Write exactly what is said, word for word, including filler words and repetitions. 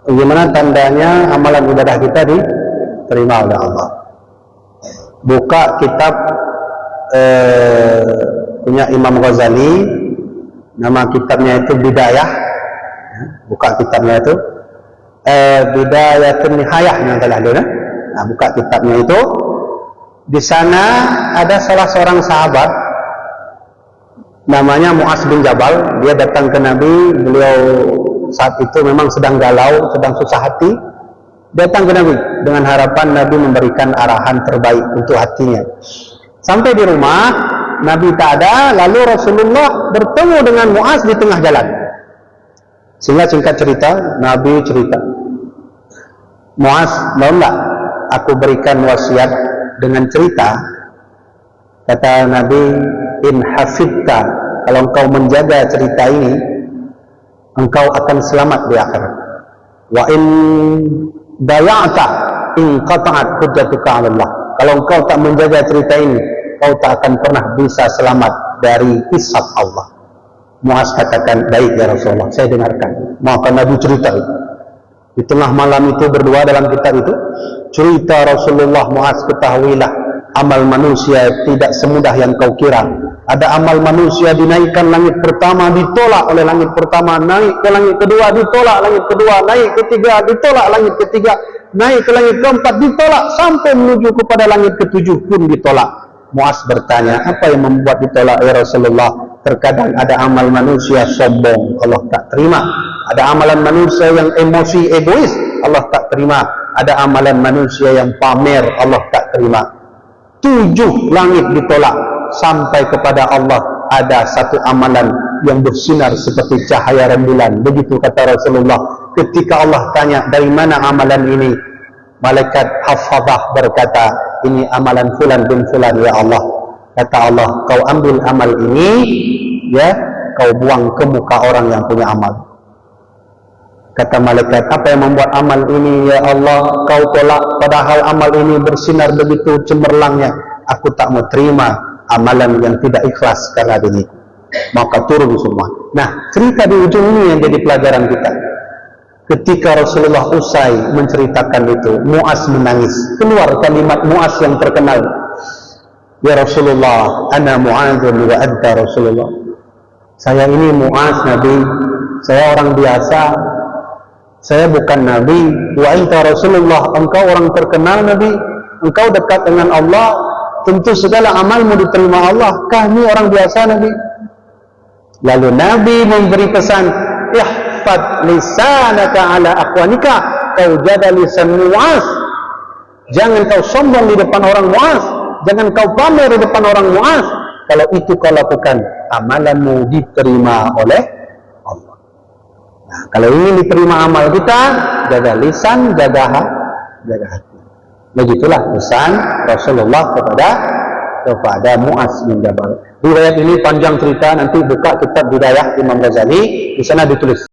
Bagaimana tandanya amalan ibadah kita diterima oleh Allah? Buka kitab, eh, punya Imam Ghazali, nama kitabnya itu Bidayah. Buka kitabnya itu, eh, Bidayatun Nihayah, yang salah dia, eh. Nah, buka kitabnya itu. Di sana ada salah seorang sahabat namanya Muaz bin Jabal. Dia datang ke Nabi. Beliau saat itu memang sedang galau, sedang susah hati. Datang ke Nabi dengan harapan Nabi memberikan arahan terbaik untuk hatinya. Sampai di rumah, Nabi tak ada, lalu Rasulullah bertemu dengan Muaz di tengah jalan. Sehingga, singkat cerita, Nabi cerita, "Muaz, mau nggak aku berikan wasiat dengan cerita?" Kata Nabi, "In hafidta, kalau engkau menjaga cerita ini, engkau akan selamat di akhirat. Wa in daya'ta, in qata'at hujjatuka 'ala Allah. Kalau engkau tak menjaga cerita ini, kau tak akan pernah bisa selamat dari hisab Allah." Muaz katakan, "Baik, ya Rasulullah, saya dengarkan." Maka Nabi cerita itu. Di tengah malam itu berdua dalam kitab itu, cerita Rasulullah, "Muaz, ketahuilah, amal manusia tidak semudah yang kau kira. Ada amal manusia dinaikkan langit pertama, ditolak oleh langit pertama, naik ke langit kedua, ditolak langit kedua, naik ketiga, ditolak langit ketiga, naik ke langit keempat, ditolak sampai menuju kepada langit ketujuh pun ditolak." Muaz bertanya, "Apa yang membuat ditolak, ya Rasulullah?" "Terkadang ada amal manusia sombong, Allah tak terima. Ada amalan manusia yang emosi, egois, Allah tak terima. Ada amalan manusia yang pamer, Allah tak terima. Tujuh langit ditolak, sampai kepada Allah ada satu amalan yang bersinar seperti cahaya rembulan." Begitu kata Rasulullah. Ketika Allah tanya, "Dari mana amalan ini?" Malaikat hafazah berkata, "Ini amalan fulan bin fulan, ya Allah." Kata Allah, "Kau ambil amal ini, ya, kau buang ke muka orang yang punya amal." Kata malaikat, "Apa yang membuat amal ini, ya Allah, kau tolak, padahal amal ini bersinar begitu cemerlangnya? Aku tak mau terima amalan yang tidak ikhlas karena diriku." Maka turun semua. Nah, cerita di ujung ini yang jadi pelajaran kita. Ketika Rasulullah usai menceritakan itu, Muaz menangis. Keluar kalimat Muaz yang terkenal, "Ya Rasulullah, ana Muazun wa anta Rasulullah." "Saya ini Muaz, Nabi. Saya orang biasa. Saya bukan Nabi. Wa anta Rasulullah, engkau orang terkenal, Nabi. Engkau dekat dengan Allah. Tentu segala amalmu diterima Allah. Kami orang biasa, Nabi." Lalu Nabi memberi pesan, "Ihfad lisanaka ala akhwanika." Kau jaga lisan Muaz. Jangan kau sombong di depan orang, Muaz. Jangan kau pamer di depan orang, Muaz. Kalau itu kau lakukan, amalanmu diterima oleh Allah. Nah, kalau ingin diterima amal kita, jaga lisan, jaga ha-, jaga hati. Begitulah pesan Rasulullah kepada, kepada Muaz bin Jabal. Riwayat ini panjang cerita, nanti buka kitab Bidayah Imam Ghazali, di sana ditulis.